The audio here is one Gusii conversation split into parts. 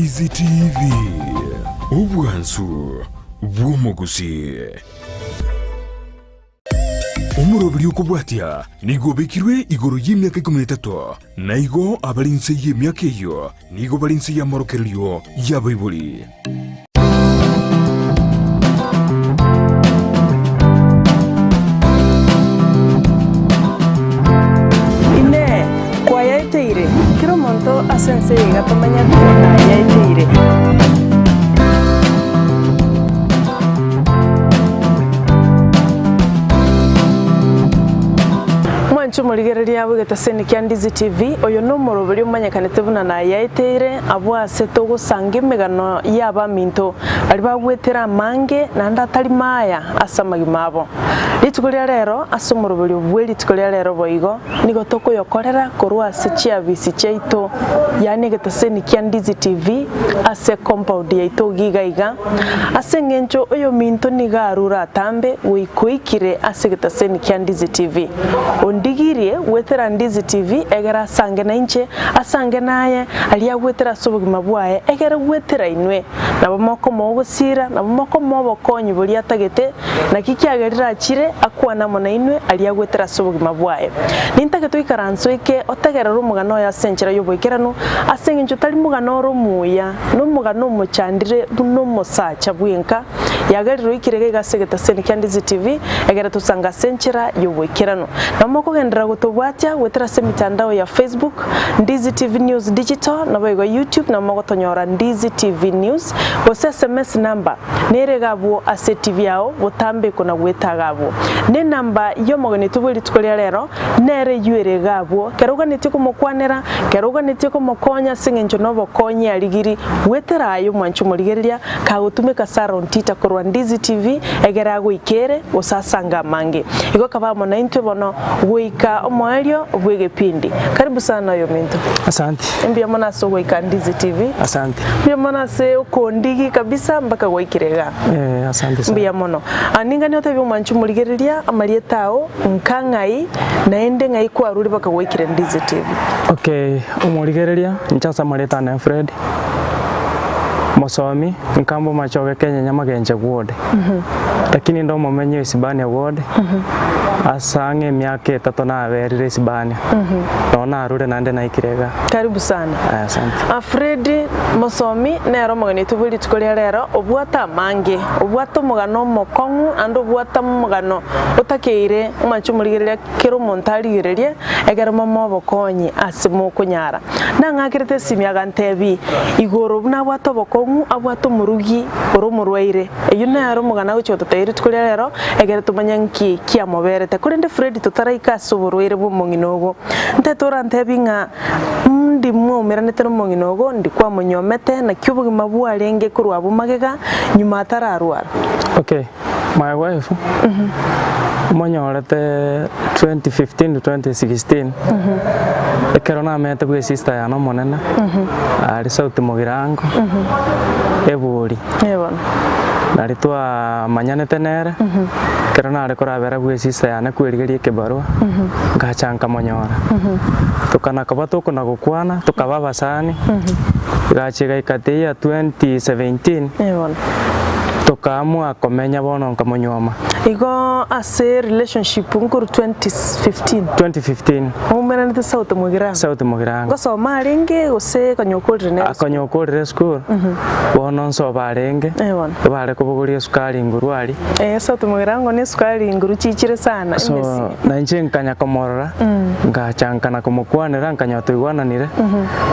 Ndizi TV, obwansu bw'omogusii. Omoroberi okobwatia nigo obekirwe igoro y'emiaka ikomi na etato, na igo abare inse y'emiaka eyio nigo bare inse y'amorokererio y'abaibori. Inee! Kwayaeteire? Kera omonto ase ense eye iga tomanyete nayaeteire. Mwanche omorigereria bw'egetaseni kia Ndizi TV, oyo nomoroberi omanyekanete buna nayaeteire, abwo ase togosanga emegano y'abaminto baria bagwetera amange naende atari maya ase amagima abo. Rituko ria rero ase omoroberio bwe rituko ria rero boigo nigo tokoyokorera korwa ase chiabisi chiaito yaani egeteseni kia Ndizi TV ase ecompound yaito iga iga ase eng'encho oyominto nigo arure atambe goika oikire ase egeteseni kia Ndizi TV. Ondigirie gwetera Ndizi TV egere asange nainche asange naye aria agwetera ase obogima bwaye egere gwetera inwe nabo mokomoa ogosira nabo mokomoa obokonyi boria atagete Naki kiagerire achire akwane amo nainwe aria agwetera ase obogima bwaye. Nintagete oikaranse oike otegerere omogano oye ase enchera y'oboikeranu, ase engencho tari mogano ore omuya, nomogano omochandire buna omosacha bw'enka yagerire oikire iga iga ase egetaseni kia Ndizi TV, egere tosange ase enchera y'oboikeranu. Nabo mokogenderera gotobwatia goetera ase emitandao ya Facebook, Ndizi TV News Digital, naboigo YouTube nabo mogotonyora Ndizi TV News, gose SMS number Nere iga abwo ase etibi yao botambe kona gwetaga abwo. Nenamba y'omogenetwe bwe rituko ria rero nere eyio ere iga abwo, kero oganetie komokwanera, kero oganetie komokonya ase eng'encho nobokonyi arigiri, gwetera aye omwanchi omorigereria, kagotumeka Sarah Ontita korwa Ndizi TV egere agoikere gose asange amange. Igo kaba amo naintwe bono goika omoerio bw'egepindi. Karibu sana oyominto. Asante. Mbuya mono ase ogoika Ndizi TV. Asante. Mbuya mono ase okondigi kabisa mpaka gwaikire igaa. Eh, asante sana. Mbuya mono. Ah, ningani otebie omwanchi omorigereria amarieta ao nka ng'ai naende ng'ai kwarure mpaka gwaikire Ndizi TV. Okay, omorigereria inche ase amarieta ane Fred, mosomi, nkambe omachoge Kenya Nyamagenche ward, lakini inde omomenyi o Isibania ward, ase ang'e emiaka etato naberire Isibania, noo narure naende naikire igaa. Karibu sana. Aya, asante. Ah, Fred mosomi nere omogeni oito bwe rituko ria rero, obwate amange, obwate omogano omokong'u naende obwate omogano otakeire omwanche omorigereria kera omonto arigererie ekero momoe obokonyi ase mokonyara. Nang'akerete esimi agantebia igoro buna abwate obokong'u abwate omorugi ore omorwaire, eyio nere omogano agochia gototebia rituko ria rero ekero tomanye nki kiamoberete. Korende Fred totaraika ase oborwaire bwa omong'ina ogo, ntete orantebie ng'a ndi mwaumeranete nomong'ina ogo, ndi kwamonyomete, naki obogima bwarenge korwa abwo magega nyuma atararwara. Okay, my wife monyorete 2015 to 2016 ekero namete bwa esister yane omonene aria South Mugirango ebori Eh bono. nari twamanyanete nere ekero nare korabera bwa esister yane kwerigeria ekebarua ngacha nkamonyora tokana koba tokona gokwana tokaba abasani egacha egaika the year 2017 Eh bono. Tokaamua komenya bono nkamonyuoma. Igo ase relationship nkorwa 2015. 2015. Mwaumeranete South Mugirango. South Mugirango. Ngosoma arenge gose konya okorire nere Konya esukuru? okorire esukuru, bono nsoba arenge, Eh bono. bare kobogoria esukari nguru aria. Eh South Mugirango ne esukari nguru chichire sana, So emesi. na inche nkanya komorora, ngacha nkana komokwanera nkanyora toigwananire,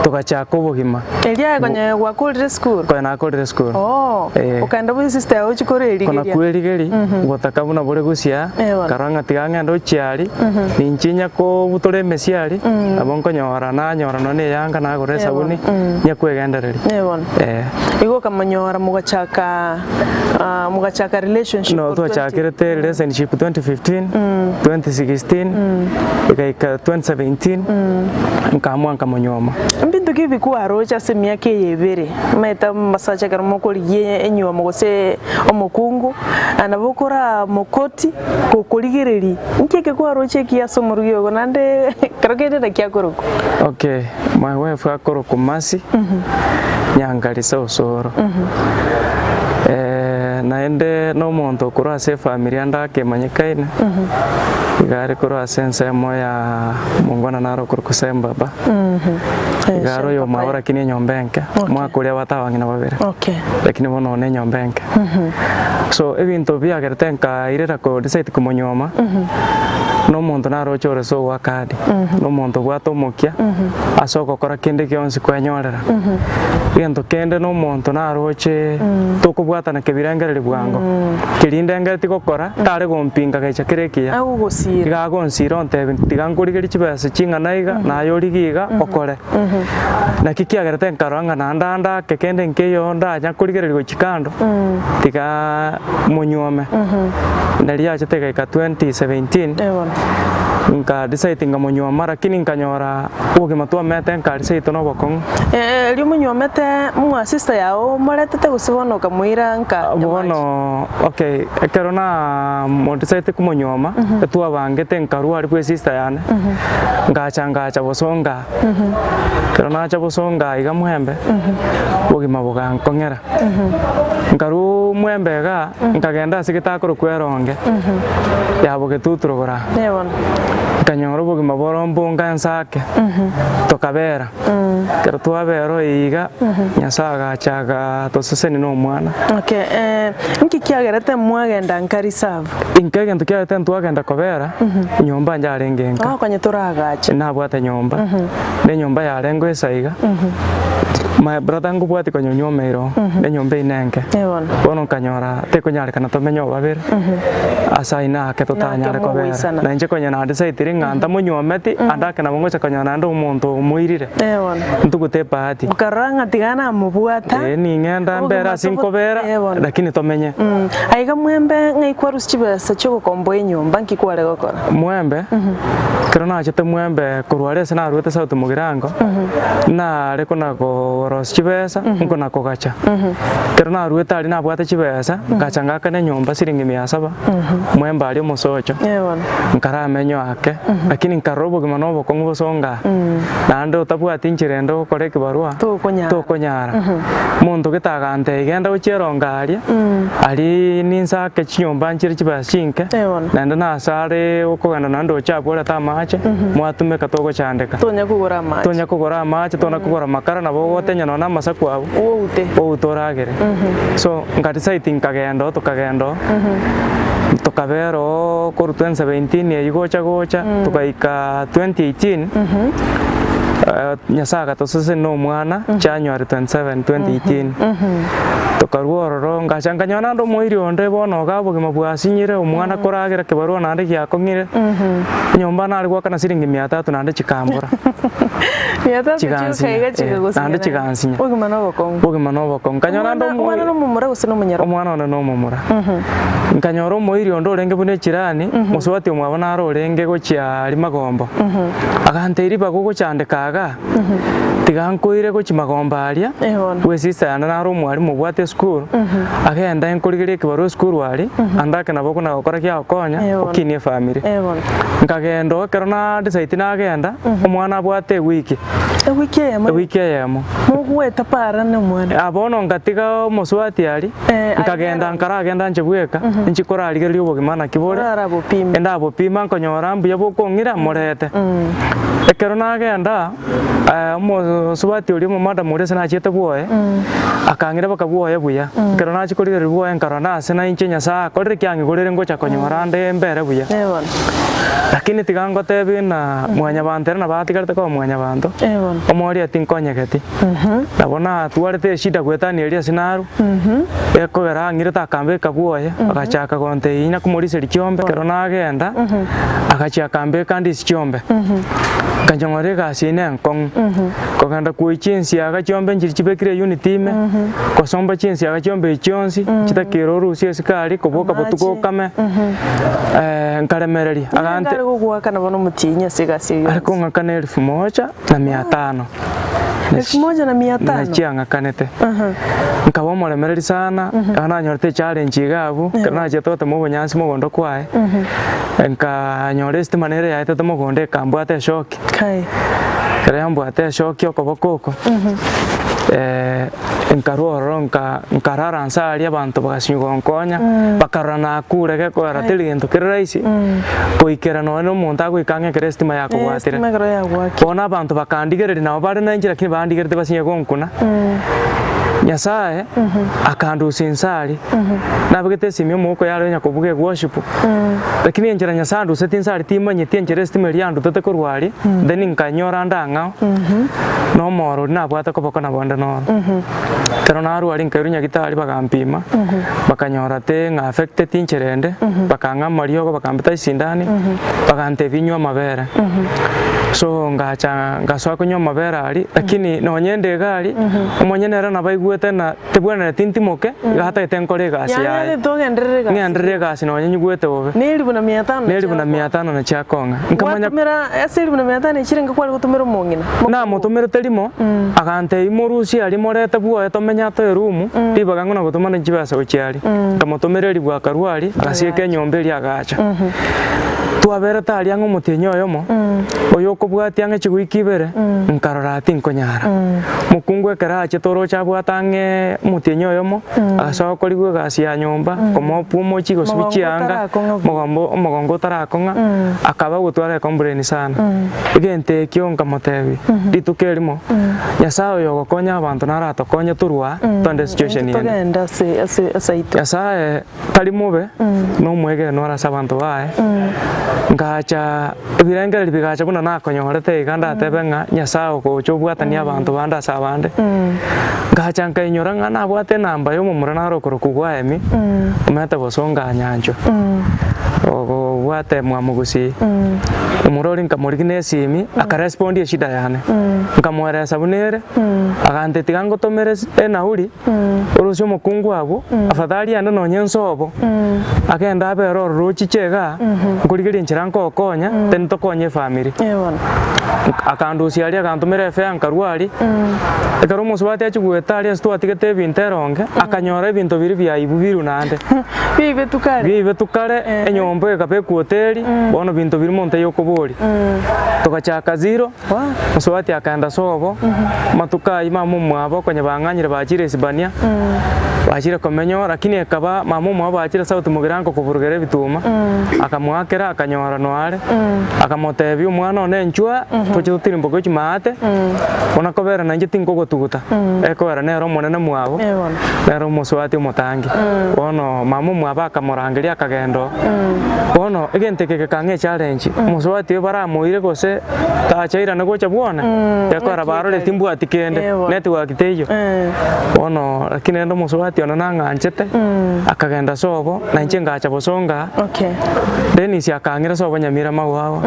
togachaka obogima. Erio aye konya gwakorire esukuru? Konya nakorire esukuru. Oo, Eh. okaenda buna sister yao ochie Kona korerigeria. kwerigeri, ngotaka buna bore gosia, Eh, bono. nkarora ng'a tiga ng'ende ochie aria, ninche inya kobutora emesie aria, nabo nkonyora nanyora nonye na eyanga nagora Eh, bono. esabuni, inya kwegendereria. Eh, bono. Eh. Igo okamonyora mogachaka ah, mogachaka relationship No korwa 20 twachakerete relationship 2015, 2016, egaika 2017, nkaamua nkamonyuoma. Mbinto. Mbinto ki bikwaroche ase emiaka eye ebere? Omanyete amasacha ekero mokorigia enyuomo gose omokungu, nabo okora mokoti gokorigereria nki eke kwaroche ekiya ase omorugi ogo naende ekero kende naki akorokwa? Okay, my wife akorokwa Mercy Nyangarisa Osoro. Naende na omonto okorwa ase efamiri ande akemanyekaine, iga are korwa ase ensemo ya omongwana naro okorokwa Sembaba. Iga are oyomwabo lakini enyomba enke, omwaka oria abwate abang'ina babere, lakini bono one enyomba enke. So ebinto biagerete nkairera ko decide komonyuoma, na omonto naroche ore so work hard, na omonto obwate omokia ase ogokora kende gionsi kwenyorera. Egento kende na omonto naroche tokobwatana kebirengererio bwango, keria ndengereti gokora tare gompinga gecha kere ekiya. Agogosira. Iga agonsira ontebi tiga nkorigerie chibesa ching'ana iga, naye origie iga okore. Naki kiagerete nkarora ng'a naende ande ake kende nkeiyo ndanya korigereria gochia kando, tiga monyuome. Nari yachete egaika 2017, Eh bono. nka decide nkamonyuoma lakini nkanyora obogima twamete nkari seito na obokong'u. Erio monyuomete mwa sister yao omoretete gose bono okamoira nka Nyamache? Bono okay, ekero na modecide komonyuoma, etwabangete nkarwa aria bwe sister yane, ngacha ngacha bosonga, ekero nacha bosonga iga mwembe, obogima bogankong'era. Nkarwa mwembe igaa, nkagenda ase getakorokwa eronge, ya bogetutu rogoro aa. Eh bono. Nkanyora obogima boro mbonga ense ake, tokabera. Ekero twabera oyo iga, Nyasae agacha agatosesenia na omwana. Okay, eh, nki kiagerete mwagenda nka reserve? Inke egento kiagerete ntwagenda kobera, nyomba njarenge nka. Oh, konya toragache. Nabwate nyomba, na enyomba yarenge esa iga, my brother nkobwati konya onywomeire oo, na enyomba eyio nenke. Eh bono. Bono nkanyora tekonyarekana tomenye oo babere, ase ayio nake totanyare Nake kobera. mogoisana. Na inche konya nadecidire ng'a ntamonywometi, ande ake nabo ngocha konyora naende omonto omoirire, Eh bono. ntugute ebahati. Okarora ng'a tiga namobwata. Ee ning'enda mbere Obogima ase tobo- nkobera, Eh bono. lakini tomenye. Aiga mwembe ng'ai kwarusia chibesa chiogokomboa enyomba nki kware gokora? Mwembe, ekero nachete mwembe korwa aria ase naruete South Mugirango, nare kona korosia chibesa, nkona kogacha. Ekero naruete aria nabwate chibesa, ngacha ngakana enyomba siringi mia saba, mwembe aria omosocho, Eh bono. nkaramenywa ake, lakini nkarora obogima na obokong'u bosonga, naende otabwati nchera ende ogokora ekibarua, Tokonyara. tokonyara. Omonto gete agantebia genda gochia erongo aria, aria ninse ake chinyomba nchire chibesa chinke, Eh bono. naende nase are okogenda naende oche abwo orete amache, mwatumeka togochandeka. Tonya kogora amache. Tonya kogora amache, tona kogora amakara, nabo ogotenya nonya na amasaku abwo, Oute. oute oragere. So nka decide nkagenda oo tokagenda oo, tokabera oo korwa 2017 eywo gocha gocha, togaika 2018, Nyasaye agatosesenia na omwana January 27, 2018. Tokarua ororo ngacha nkanyora naende omoiri onde bono iga obogima bwasinyire, omwana koragera kebarua naende giakong'ire, enyomba nare goakana siringi mia tatu naende chikambora. Mia tatu Chigansinya, chioka iga eh, chikagosinera. naende chigansinya. Obogima na obokong'u. Obogima na obokong'u. Nkanyora naende Omwana omwana omoiri na omomura gose na omonyaroka? omwana one na omomura. Nkanyora omoiri onde orenge buna echirani, mosubati omwabo naro orenge gochia aria magombo, agantebia ribaga ogochandeka igaa, tiga nkoire gochia magombo aria, Eh bono. bwa esista yane naro omwalimu obwate esukuru, agende nkorigerie ekibarua esukuru aria, ande ake nabo okona gokora kiagokonya, Eh bono. okinie efamiri. Eh bono. Nkagenda oo ekero na decide nagenda, omwana abwate ewiki, Ewiki eyemo ewiki eyemo. Mogoeta para na omwana. Ah, bono ngatiga omosubati aria, Eh, nkagenda nkaragenda inche bweka, inche korarigereria obogima naki bore, Orarabopime. endabopima nkonyora mbuya bokong'ira morete. Ekero nagenda, omosubati oria omomadam oria ase nachiete bwoye, akang'ira mpaka bwoye buya. Ekero nachia korigereria bwoye nkarora nase na inche Nyasaye akorire ki ang'igorere ngocha konyora ande mbere buya. Eh bono. Lakini tiga ngotebie ng'a mwanyabanto ere nabo atigarete koba mwanyabanto, Eh bono. omoerio tinkonyegeti. Nabo natwarete eshida goetania eria ase narwa, ekogera ang'irete akambeka bwoye, agachaka gontebia inye komoriseria chiombe, ekero nagenda, agachia akambeka ndisia chiombe. Nkanyora egasi eye nenkong'u, kogenda koichia ensiaga chiombe nchiria chibekire eunit ime, gosomba chinsiaga chiombe echi chionsi, chitakere orusie esukari, koboka botuko Amache. okame, nkaremereria. Nigo Agante are gogoakana bono omotienyi ase egasi eyio are yonsi. kong'akana elfu moja na mia tano. Elfu moja na mia tano? Nachiang'akanete. Nkaba omoremereri sana, ekero nanyorete echallenge iga abwo, ekero nachiete gotema obonyansi mogondo kwaye, Nkanyora esitima nere yaetete mogondo ekambwata eshoki. Kai. Ekero yambwata eshoki okoboko oko, nkarwa ororo nka nkarara nse aria abanto bagasinywa gonkonya, bakarora nakure gekogera teri gento kere rahisi, goikera nonye na omonto agoika ang'e ekero esitima yakobwatire. Esitima ekero yagwakire. Bono abanto bakandigereria nabo bare na enchera lakini bandigerete basinye gonkuna, Nyasaye akandusia inse aria, nabegete esimi omogoko yare onya kobuga eworship, Lakini enchera Nyasae anduseti inse aria timanyeti enchera esitima eria yandutete korwa aria, then nkanyora nde ang'ao, na omoro oria nabwate koboko nabo onde noro. Ekero narwa aria nkairwa nyagitari bagampima, bakanyora te ng'a affected enchera ende, bakang'a amariogo bakambeta esindani, bagantebia nywe amabere. So ngacha ngasoa konywa amabere aria, lakini nonye nde iga aria, omonyene ere nabo aigwete ng'a Tebwenereti ntimoke, iga atagete nkore egasi Yaani yaye. atagete ogenderere egasi. Ng'enderere egasi nonya nyigwete bobe. Ne elifu na mia tano Ne elifu na chiakong'a. mia tano na chiakong'a. Nkamanya. Gwatomera ase elifu na mia tano echire inga kware gotomera omong'ina? Namotomerete rimo, agantebia morusie aria morete bwoye tomenye atoe erumu, ribaga ng'o nagotomana chibesa gochia aria. Nkamotomera eribu akarua aria, agasieka enyomba eria agacha. Twaberete aria ang'e omotienyi oyomo, oyo okobwatia ang'e chiwiki ibere, nkarora tinkonyara. Mokungu ekero achete oroche abwate ang'e omotienyi oyomo, agasoa gokorigwa egasi ya nyomba, komopa omochie gosibia Mogongo chianga, otarakong'a buya. mogombo omogongo otarakong'a, akaba ogotwara ecomplain sana. Egento ekio nkamotebia, rituko erimo, Nyasaye oyo ogokonya abanto naratokonye torwe aa, togende situation Intwe ende. togende ase ase ase aito. Nyasaye tari mobe, nomwegenwa ore ase abanto baye, ngacha ebirengererio bigacha buna nakonyorete iga ndatebe ng'a Nyasaye ogocha obwatanie abanto bande ase abande, ngacha nkainyora ng'a nabwate enamba ya omomura naro okorokwa Gwaemi, omanyete bosonga nyanchwa, obwate mwamogusii, omomura oria nkamorigia na esimi, akarespondi eshida yane, nkamoeresa buna ere, agantebia tiga ngotomere enauri. Orosie omokungu abwo, afadhali ande nonye nsobo, agende abere ororo ochiche igaa, nkorigerie enchera nkogokonya, then tokonye efamiri. Eh bono. Akandusia aria agantomera efare nkarwa aria, ekero omosubati achia goeta aria ase twatigete ebinto eronge, akanyora ebinto biria biaibwa birwe naende. Biaibetwe kare. Biaibetwe kare, enyomba ekaba ekwoteri, bono binto biria monto aye okoboria. Togachaka zero. Mosubati akaenda sobo, amatuko ayio mama omwabo konya bang'anyire bachire Isibania, bachire komenya lakini ekaba mama omwabo achire sauti mogirango koburugera ebituma, akamoakera akanyora noare, akamotebia omwana one inchuo toche totirimboke gochia maate, buna kobera nainche tinkogotuguta, ekobera nere omonene mwabo, nere omosubati omotangi. Bono mama omwabo akamorangeria akagenda oo. Bono egento eke gekang'a echallenge, omosubati oyo baramoire gose tachairane gocha bwone, gekogera barore timbwati kende, network teiyo. Bono lakini rende omosubati one nang'anchete, akagenda sobo, na inche ngacha bosonga, Dennis akang'ira sobo Nyamira Magwawa,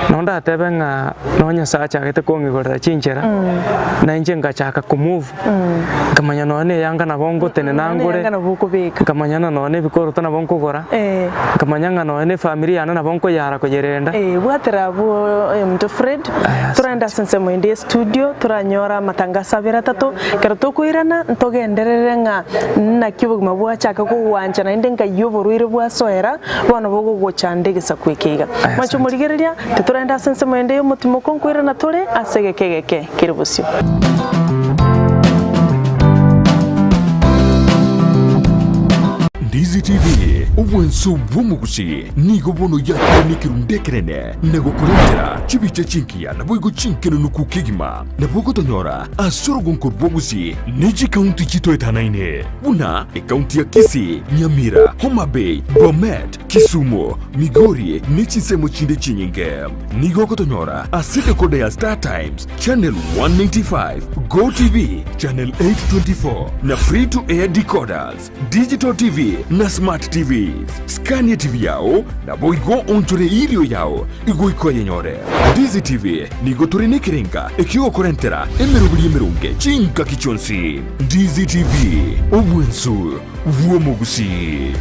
nabo ndatebe ng'a nonye Nyasaye achagete kong'igorera chinchera, na inche ngachaka komove. Nkamanya nonya na eyanga nabo ngotenena Nonya ngore, eyanga nabo okobeka. nkamanya ng'a nonya na ebikoroto nabo nkogora, Eh. nkamanya ng'a nonya na efamiri yane nabo nkoyara koyerenda. Eh, bwatera abwo oyominto Fred, Aya, torende ase ensemo ende y'estudio, toranyore amatangaso abere atato, ekero tokoirana ntogenderere ng'a naki obogima bwachaka kogwancha naende nkai oborwaire bwasoera, bono bogogochanda egesaku eke iga. Aya, Mwanche asante. omorigereria, titorende ase ensemo ende y'omotimoko nkoirana tore ase egeka egeke kere bosio. Ndizi TV, obwanso bw'omogusi, nigo bono yakire nekerundu ekenene na gokorentera chibicha chingiya naboigo chinkenenuku kegima. Nabo ogotonyora ase orogonko rw'obogusi ne chikaunti chitoetanaine buna ekaunti ya Kisii, Nyamira, Homa Bay, Bomet, Kisumu, Migori ne chinsemo chinde chinyinge. Nigo ogotonyora ase decoder ya Star Times Channel 195, Go TV Channel 824 na Free to Air decoders, Digital TV na Smart TV. Series. Scan etibi yao, naboigo oonchore erio yao goika oyenyore. Ndizi TV nigo tore nekerenga ekiogokorentera emeroberi emeronge chingaki chionsi. Ndizi TV, obwensu bw'omogusii.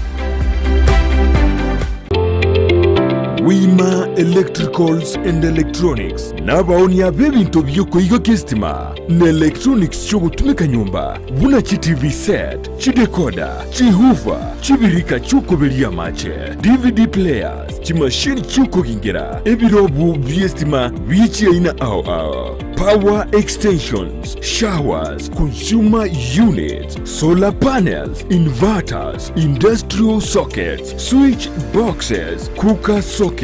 Wima Electricals and Electronics nabaonia b'ebinto bi'okoigokia esitima na electronics chi'ogotumeka nyomba buna chi TV set, chidecoder, chihoofer, chibirika chi'okoberia amache, DVD players, chimashini chi'okogingera, ebirobu bi'esitima bie chiaina ao ao, power extensions, showers, consumer units, solar panels, inverters, industrial sockets, switch boxes, cooker sockets,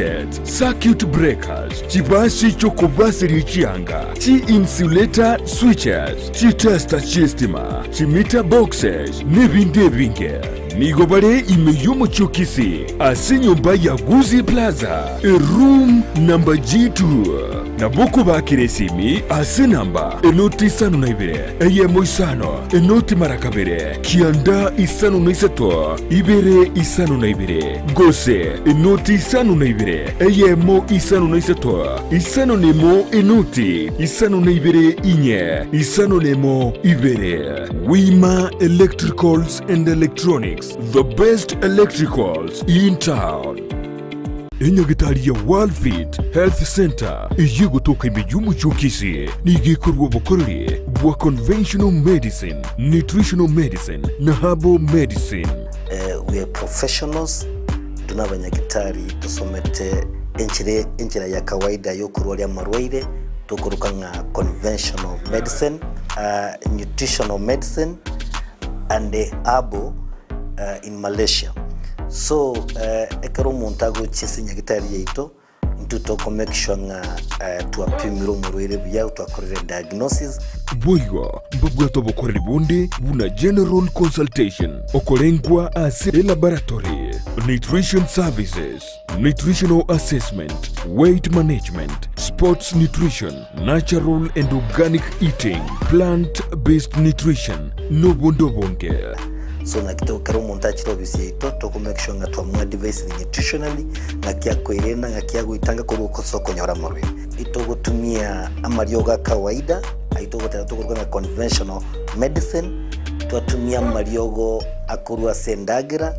circuit breakers, chibasi chi'okobaseria chianga, chi-insulator switches, chitester chi'estima, chimeter boxes, nebinde ebinge. Nigo bare ime y'omochie o Kisii, ase enyomba ya Gusii Plaza, eroom number G2. Nabo okobakera esimi ase enamba enoti isano na ibere, eyemo isano, enoti mara kabere, kianda isano na isato, ibere isano na ibere, gose enoti isano na ibere, eyemo isano na isato, isano na emo enoti isano na ibere inye, isano na emo ibere. Wima Electricals and Electronics, the best electricals in town. Enyagitari ya Worldfit Health Centre eyio egotoka ime y'omochie o Kisii nigo ekorua obokoreri bwa conventional medicine, nutritional medicine na herbal medicine. We are professionals, intwe nabanyagitari tosomete enchera enchera ya kawaida yokorwaria amarwaire tokoroka ng'a conventional medicine, nutritional medicine and herbal in Malaysia. So ekero omonto agochia ase nyagitari yaito, intwe toko make sure ng'a twapimire omorwaire buya, twakorire diagnosis. Boigo mbabwate obokoreri bonde buna general consultation, okorengwa ase elaboratory, nutrition services, nutritional assessment, weight management, sports nutrition, natural and organic eating, plant based nutrition, nobonde obonge. So naki to ekero omonto achire ofisi yaito toko make sure ng'a twamoadvisire nutritionally, ng'aki akoerenda, ng'aki agoetanga korwa ase okonyora amarwaire. Itogotumia amariogo a kawaida, ayio togoteba tokoruga ng'a conventional medicine, twatumia amariogo akorwa ase endagera,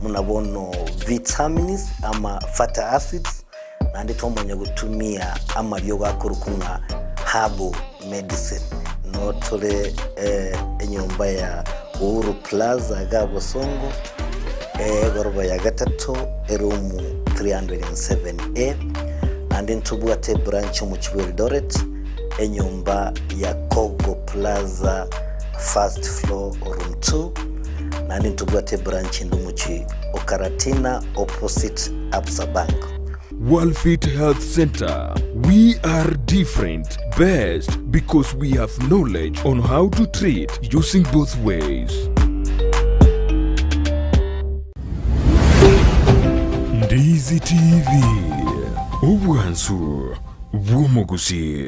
buna bono vitamins ama fatty acids, naende twamanya gotumia amariogo akorokwa ng'a herbal medicine. Noo tore enyomba ya Uhuru Plaza iga Bosongo, egoroba ya gatato, eroom 307A. Naende ntobwate ebranch omochie bwa Eldoret, enyomba ya Kogo Plaza first floor room 2. Naende ntobwate ebranch ende omochie o Karatina opposite Absa Bank. Worldfit Health Center, we are different, best because we have knowledge on how to treat using both ways. Ndizi TV, obwansu bw'omogusii.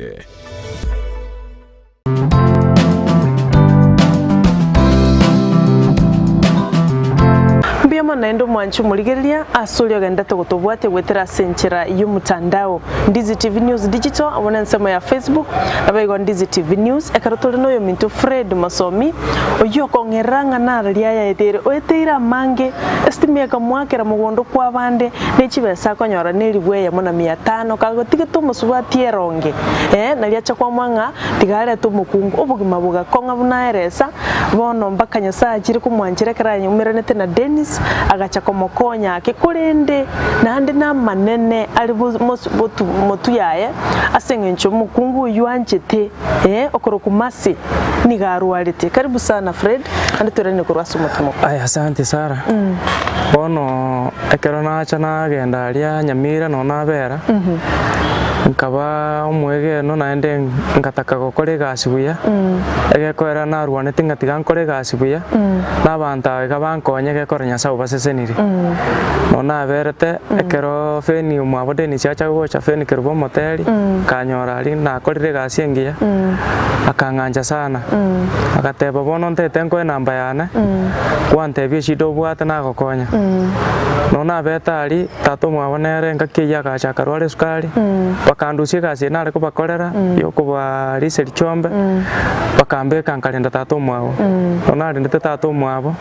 Mbuya mono naende omwanchi omorigereria ase oria ogendete gotobwatia goetera ase enchera y'omotandao Ndizi TV News Digital amo nensemo ya Facebook naboigo Ndizi TV News ekero tore noyominto Fred Mosomi oyio okong'erera ng'a nararia ayaeteire oeteire amange estima ekamoakera mogondo kwabande ne chibesa akonyora neribwa eyemo na mia tano kagotigete omosubati eronge eh naria acha kwamua ng'a Tiga arete omokungu obogima bogakong'a buna eresa, bono mpaka Nyasae achire komwanchera ekero anyumeranete na Dennis, agacha komokonya ake, korende naende namanene are motu yaye, ase eng'encho omokungu oyio anchete, ee, okorokwa Mercy, nigo arwarete. Karibu sana Fred, naende toirane korwa ase omotwe mokong'u. Aya asante Sarah. Bono ekero nacha nagenda aria Nyamira noo nabera. Nkaba omwegenwa naende ngataka gokora egasi buya, egekoera narwanete ng'a tiga nkore egasi buya, na abanto aba iga bankonye egekora Nyasae obasesenirie. Nonya naberete ekero Feni omwabo Dennis acha gocha Feni Kerubo omoteri, nkanyora aria nakorire egasi engiya, akang'ancha sana, agateba bono ntete nkoe enamba yane, gwantebia eshida obwate nagokonya. Nonya nabete aria. Tata omwabo nere engaki eyio agacha akarwara esukari, bakandusia egasi eye nare kobakorera yokobarisia chiombe, bakambeka nkarenda tata omwabo. Bono narendete tata omwabo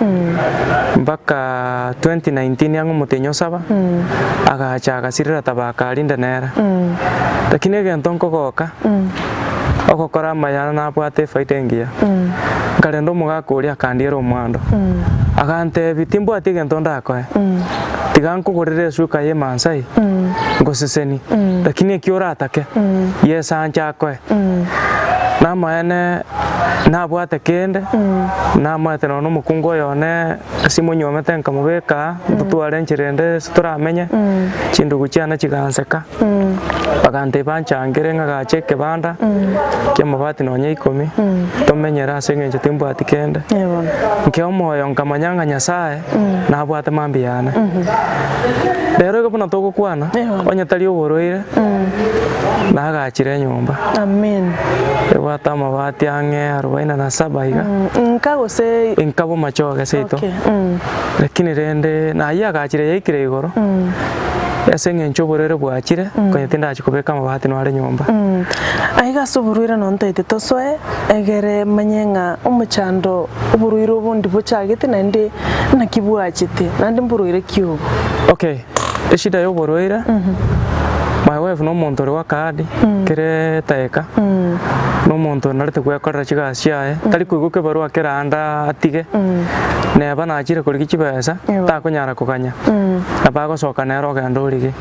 mpaka 2019 ang'e omotienyi o saba, agacha agasirera tabaka arinde nere. Lakini egento nkogoka, ogokora amaya nabwate efaida engiya, nkarenda omogaka oria akandiera omwando, agantebia timbwati egento ndakoe. Tiga nkogorere esuka y'Emaasai, ngosesenie, lakini eki oratake, Yeso anche akoe. Namaene nabwate kende, namaete nonya omokungu oyo one ase monyuomete nkamobeka aa, ntotware enchera ende ase toramenye, chindugu chiane chiganseka, bagantebia banchangere ng'a gache ekebanda ki'amabati nonya ikomi, tomenyere ase eng'encho timbwati kende. Nkea omoyo nkamanya ng'a Nyasaye. nabwate mambia yane. Rero iga buna togokwana, onye tari oborwaire, nagachire enyomba. Amen. Ebwate amabati ang'e arobaini na saba iga. Nka gose Nka bomachoge seito. Okay. Lakini rende nayio agachire yaikire igoro, ase eng'encho oborwaire bwachire, konya tindachi kobeka amabati nare nyomba. Aiga ase oborwaire nontaete tosoe, egere manye ng'a omochando Oborwaire obo ndibochagete naende naki bwachete, naende mborwaire ki obo? Okay, eshida ya oborwaire, my wife na omonto ore work hard kere etaeka, na omonto onarete gwekorera chigasi chiaye, tari koigwa kebarua kera ande atige, neba nachire korigia chibesa, takonyara koganya, nabo agosoka nere ogenda origie.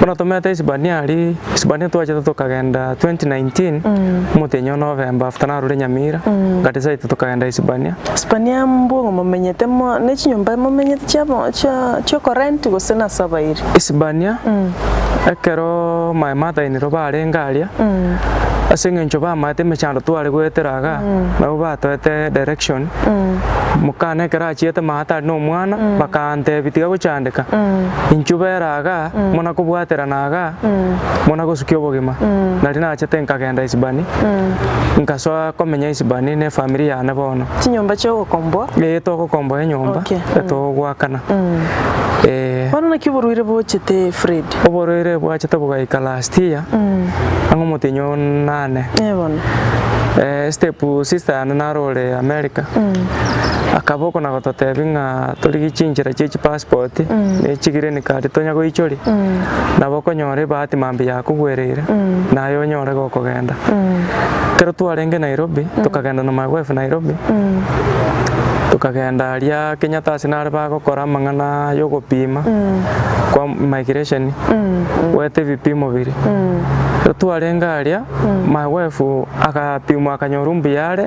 Bono tomete Hispania aria. Hispania twachete tokagenda 2019 omotienyi o November after narure Nyamira nka decide tokagenda Hispania. Hispania mbwo momenyete mo ne chinyomba momenyete chiabo chia chiokorent gose nase abairi? Hispania ekero my mother in law barenge aria ase eng'encho bamaete emechando tware goetera igaa nabo batoete direction mokane ekero achiete maate aria na omwana bakantebia tiga gochandeka inchuo bera igaa muna kobwaterana igaa Buna gosukia obogima, nario nachete nkagenda Isibani, nkasoa komenya Isibani ne efamiri yane bono. Chinyomba chi'ogokomboa. Ee, togokomboa enyomba, Okay. etogwakana. Ee. Bono naki oborwaire bochete Fred? Oborwaire bwachete bogaika last year, ang'e omotienyi o nane. Ee bono. Step sister yane naro ore America, akaba okona gototebia ng'a torigie chinchera chie chipassport, ne chigreen card tonya goichoria. Nabo okonyora ebahati mambia yakogwereire, naye onyore gokogenda. Ekero twarenge Nairobi, tokagenda na my wife Nairobi, tokagenda aria Kenyatta ase nare bagokora amang'ana ya ogopima kwa migration, goeta ebipimo biria. Ekero twarenge aria, my wife agapimwa akanyora mbuya are,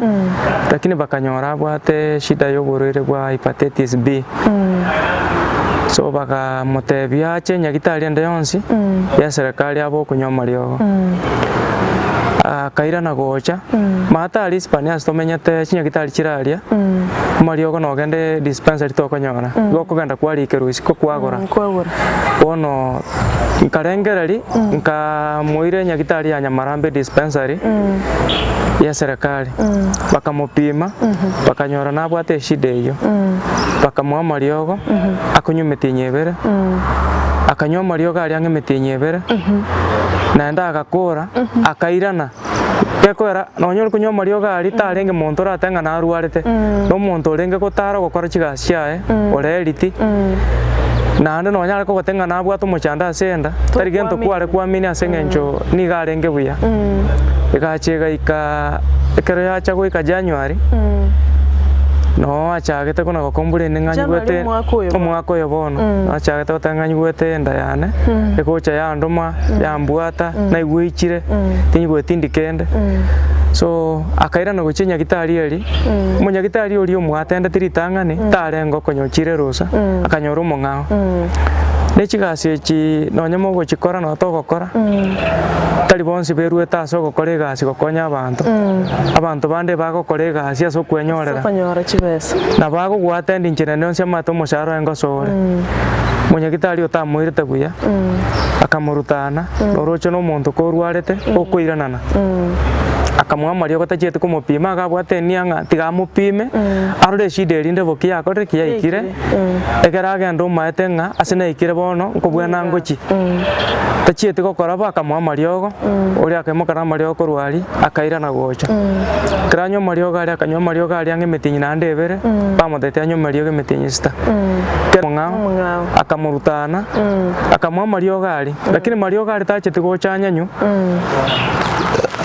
lakini bakanyora abwate eshida ya oborwaire bwa hepatitis B. So bakamotebia ache nyagitari ende yonsi y'eserekari abe okonywa amariogo. Akairana gocha, maate aria Hispania ase tomenyete chinyagitari chire aria, amariogo nogende dispensary tokonyora, igo okogenda kwarikerwa isiko kwagora. Kwagora. Bono nkarengereria, nkamoira enyagitari ya Nyamarambe dispensary y'eserekari, bakamopima, bakanyora nabwate eshida eyio. Bakamoa amariogo, akonywa emetienyi ebere, akanywa amariogo aria ang'e emetienyi ebere, naende agakora, akairana. Gekoera nonya ore konywa amariogo aria tarenge monto oratebe ng'a narwarete, na omonto orenge gotara ogokora chigasi chiaye, ore healthy, naende nonya are kogoteba ng'a nabwate omochando ase enda, tari gento kware kwamini ase eng'encho nigo arenge buya. Egacha egaika ekero yacha goika January, noo achagete kona gokomplain ng'a January nyigwete omwaka oyo bono. omwaka oyo bono, achagete goteba ng'a nyigwete enda yane, egocha yandoma, yambwata, naigwechire, tinyigweti ndi kende. So, akairana gochia nyagitari eria, omonyagitari oria omwatendeti ritang'ani, tarenge okonya ochire erusa, akanyora omong'ao. Ne chigasi echi nonye mogochikora nonye togokora, tari bonsi beruete ase ogokora egasi gokonya abanto. Abanto bande bagokora egasi ase okwenyorera. Okonyora chibesa. Nabo agogoatendi inche nende onsi amate omoshahara oye ngosa ore. Monyagitari otamoirete buya, akamorutana, oroche na omonto korwarete, okoiranana. Akamoa amariogo tachieti komopima, iga abwate enia ng'a tiga amopime, arore eshida erinde boki yakorire ki yaikire, ekero agenda omaete ng'a ase naikire bono nkobwena ngochie. Tachieti gokora bo akamoa amariogo, oria akaimoka na amariogo korwa aria, akairana gocha. Ekero anywa amariogo aria, akanywa amariogo aria ang'e emetienyi naende ebere, bamotebetie anywe amariogo emetienyi sita. Ekero omong'ao, akamorutana, akamoa amariogo aria, lakini mariogo aria tacheti gocha anyanywe,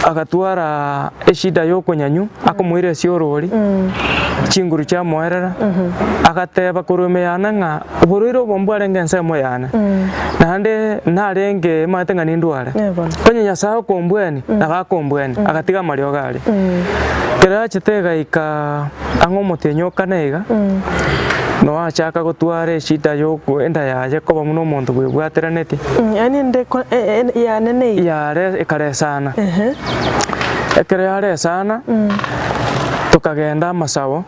agatwara eshida ya okonyanywa, akomoira ase orori, chinguru chiamoerera, agateba korwa ime yane ng'a oborwaire obo mbwarenge ensemo yane, naende narenge maete ng'a nindware, onye Nyasaye okombwenia, nabo akombwenia, agatiga amariogo aria. Ekero achete egaika ang'e omotienyi o kane iga, noo achaka gotwara eshida ya oko enda yaye koba buna omonto bwebwateranetie. Yaani ende eko yane neiga. Yare ekaresana. Ekero yaresana, tokagenda amasabo,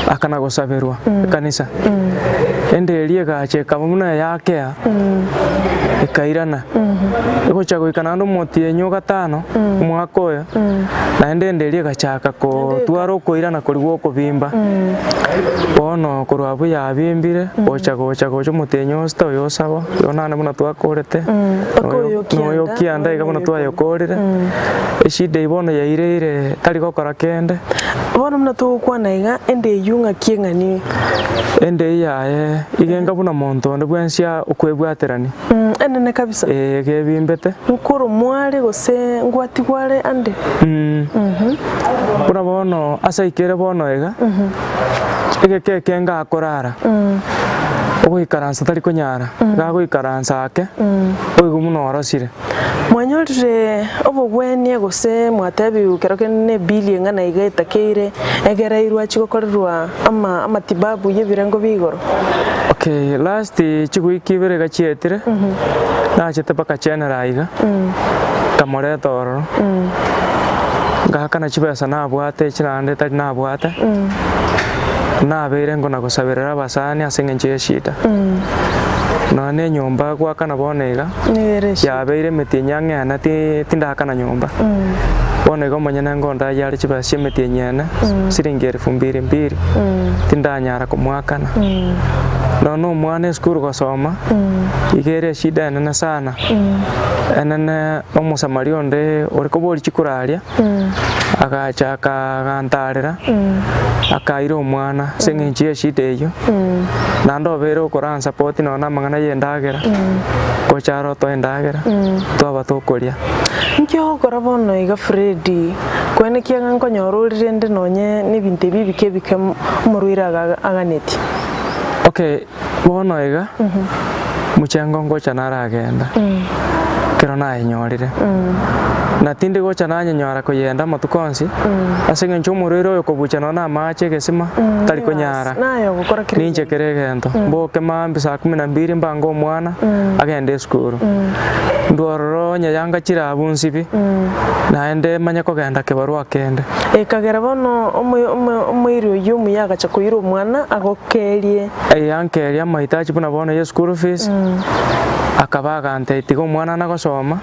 akana gosaberwa ekanisa. Ende eria egacha ekaba buna eyakea, ekairana. Egocha goika naende omotienyi o gatano, omwaka oyo, naende ende eria egachaka kotwara okoirana koria gwa okobimba. Bono korwa abwo yabimbire, gocha gocha gocha omotienyi o sita oyo osaba, oyo naende buna twakorete, Mpaka oyo na oyo kianda, kianda iga buna oyo twayokorire, eshida eyio bono yaireire tari gokora kende. Bono buna togokwana iga, ende eyio ng'aki eng'ani? Ende eyio yaye iga enga buna monto onde bwensi okwebwaterania. Enene kabisa. Ee, gebimbete. Nkoromwa are gose ngwatigwa are ande? Buna bono ase aikere bono iga, egeka eke ngakorara, ogoikaransa tari konyara, iga agoikaransa ake, oigwe buna orosire. Mwanyorire obogwenia gose mwatebigwe kero kende ne bill eng'ana iga etakeire egere airwe achie gokorerwa ama amatibabu y'ebirengo bia igoro? Okay, last chiwiki ibere iga chietire, nachete mpaka general iga, nkamoreta ororo, ngakana chibesa nabwate echi naende tari nabwate, nabeire nkona gosaberera abasani ase eng'encho ya eshida. Nonya na enyomba goakana bono iga, yabeire emetienyi ang'e ene ti tindakana nyomba. Bono iga omonyene ngondagia are chibesa chia emetienyi ene, siringi elfu mbiri mbiri, tindanyara komoakana. Nonya na omwana esukuru gosoma, iga ere eshida enene sana, enene omosamaria onde ore koboria chikura aria, agacha akagantarera, akaira omwana ase eng'encho ya eshida eyio, naende obeire okoransapoti nonya na amang'ana ya endagera, gocha aro otoe endagera, twaba tokoria. Inki ogokora bono iga Fred, kwenekia ng'a nkonyora ore rende nonye nebinto ebi ebike ebike omorwaire aga aganetie? Okay, bono iga, mochengo ngocha naragenda, ekero nayenyorire. Na tindi gocha nanyenyora koyenda amatuko onsi, ase eng'encho omorwaire oyo kobucha nonya na amache egesima, tari konyara. Naye ogokora kera Ninche egento. kera egento, mboke mambia saa kumi na mbiri mbange omwana, agende esukuru. Ndwe ororo onye yanga chire abwo nsibi, naende manye kogenda kebarua kende. Ekagera bono omo- omo- omoiri oyio omuya agacha koira omwana agokerie. Eyankeria amahitaji buna bono ye school fees, akaba agantebia tiga omwana nagosoma,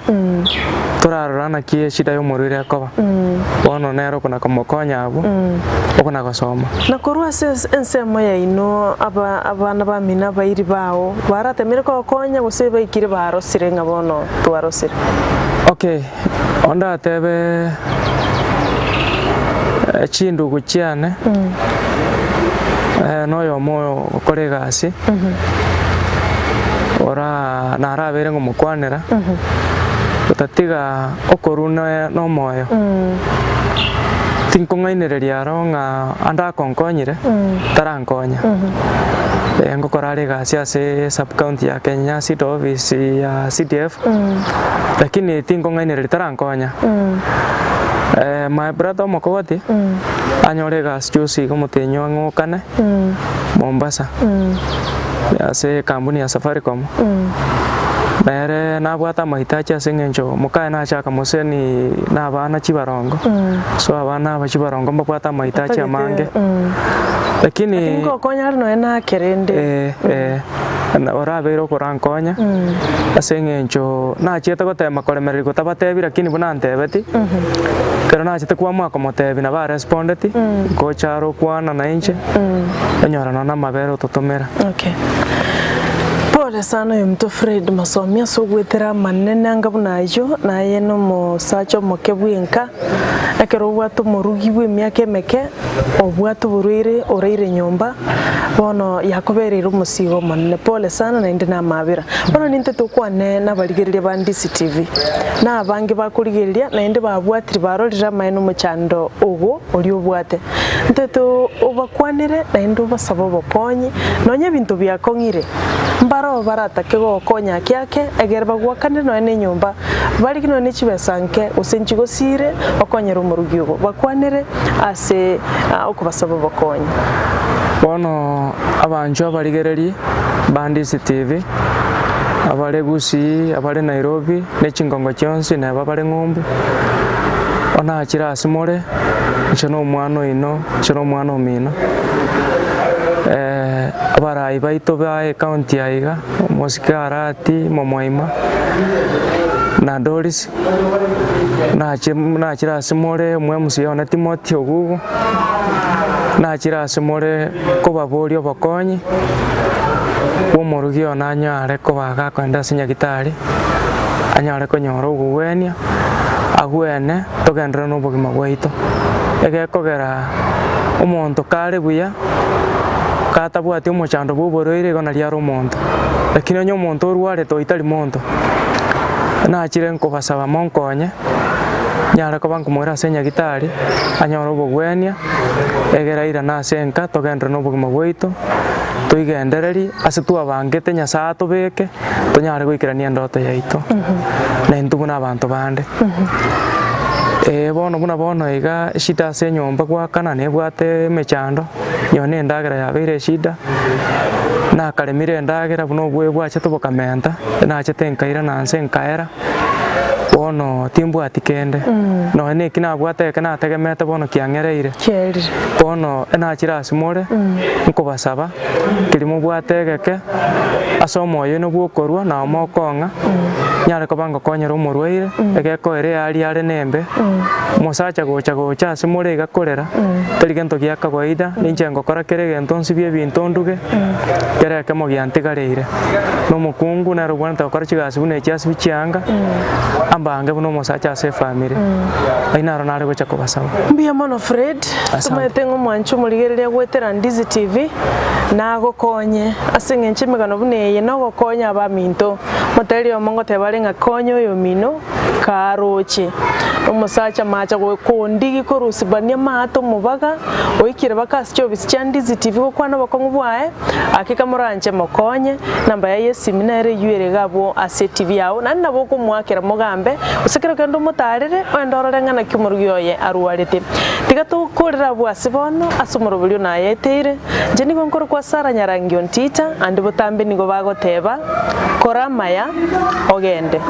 torarora naki eshida y'omorwaire ekoba. Bono nere okona komokonya abwo, okona gosoma. Na korwa ase ensemo yaino aba abana bamino abairi bao baratemire kogokonya gose baikire barosire ng'a bono twarosire? Okay, ondatebe chindugu chiane, noyomo ogokora egasi, ora narabeire ngomokwanera, otatiga okoruna nomoyo, tinkong'ainereria aro ng'a ande akonkonyire, tarankonya. Ngokora are egasi ase sub county ya Kenya seed office ya CDF, lakini tinkong'ainereria tarankonya. My brother omokogoti, anyore egasi juzi iga omotenyi ang'okane, Mombasa. ase ekampuni ya Safaricom, nere nabwate amahitaji ase eng'encho mokaye nache akamoseni na abana chibarongo, so abana aba chibarongo mbabwate amahitaji amange, lakini Lakini ngokonya are nonya nake rende. Eh, eh, na orabeire okorankonya ase eng'encho nachiete gotema koremereria gotabatebi lakini buna antebeti, ekero nachete kwamua komotebia nabo arespondeti, ngocha are okwana na inche, onyora nonya na amabere ototomera. Okay. Pole sana oyominto Fred Masomi ase ogwetera amanene anga buna ayio, naye nomosacha omoke bwenka, ekero obwate omorugi bw'emiaka emeke, obwate oborwaire oraire nyomba, bono yakobereire omosigo omonene. Pole sana naende namabera. Bono nintete tokwane nabarigereria ba Ndisi TV, na abange bakorigereria naende babwatire barorire amaene omochando ogo oria obwate. Ntete obakwanere naende obasabe obokonyi, nonya ebinto biakong'ire, mbaroo baratake gogokonya ake ake, egere bagwakanere nonya nenyomba, barigie nonya ne chibesa nke, gose nchigosiire, okonyere omorugi obo. Bakwanere ase okobasaba obokonyi. Bono abanchwa abarigererie ba Ndisi TV, abare Gusii, abare Nairobi, ne chingongo chionsi, neba abare ng'umbu, onachire ase more, Inche nomwana oino, inche nomwana omino. Abarai baito ba ecounty aya iga, omosike Arati, Momoima, na Doris, nache nachire ase more omo MCA one Timothy Ogugu, nachire ase more kobaboria obokonyi, bwa omorugi one anyare koba gakoenda ase nyagetari, anyare konyora obogwenia, agwene. Togenderere nobogima bwaito. Egekogera omonto kare buya, katabwati omochando bw'oborwaire igo nario are omonto. Lakini onye omonto orwarete oyio tari monto, nachire nkobasaba monkonye, nyare koba nkomoira ase enyagitari, anyore obogwenia, egere airane ase enka togenderere nobogima bwaito, toigendererie ase twabangete Nyasaye atobeke, tonyare goikerania endoto yaito, na intwe buna abanto bande. Ee bono buna bono iga eshida ase enyomba goakana nebwate emechando, nonye na endagera yabeire eshida, nakaremire endagera buna obwoyo bwachete bokamenta, nachete nkairana nse nkaera, bono timbwati kende, nonye na eki nabwate eke nategemete bono kiang'ereire. Kiaerire. Bono enachire ase more, nkobasaba, keria mobwate egeke, ase omoyo oino bw'okorua nao mokong'a, nyare koba ngokonyera omorwaire, egekoera eari are nembe, omosacha gocha gocha ase more iga korera, tari gento gia kawaida, ninche ngokora kera egento nsibie ebinto nduge, kera ekemo giantigareire. Na omokungu nere obwenerete gokora chigasi buna echi asibie chianga, ambange buna omosacha ase efamiri. Ayio naro nare gocha kobasaba. Mbuya mono Fred, Asante. tomaete ng'a omwanchi omorigereria goetera Ndizi TV nagokonye ase eng'encho emegano buna eye nogokonya abaminto. Motereria oyomo ngoteba are ng'a konya oyomino karoche. Omosacha macha kondigi korusibania amato omobaga oikire baka ase chiofisi chia Ndizi TV gokwana obokong'u bwaye, hakika moranche mokonye, namba yaye y'esimi nere eywo ere iga abwo ase etibi yao, naende nabo okomoakera mogambe, gose kero kende omotaarere, ogende orore ng'a naki omorugi oye arwarete. Tiga tokorere abwo ase bono, ase omoroberio nayeteire, inche nigo nkorokwa Sara Nyarangi Ontita, ande botambe nigo bagoteba, Kora amaya, ogende.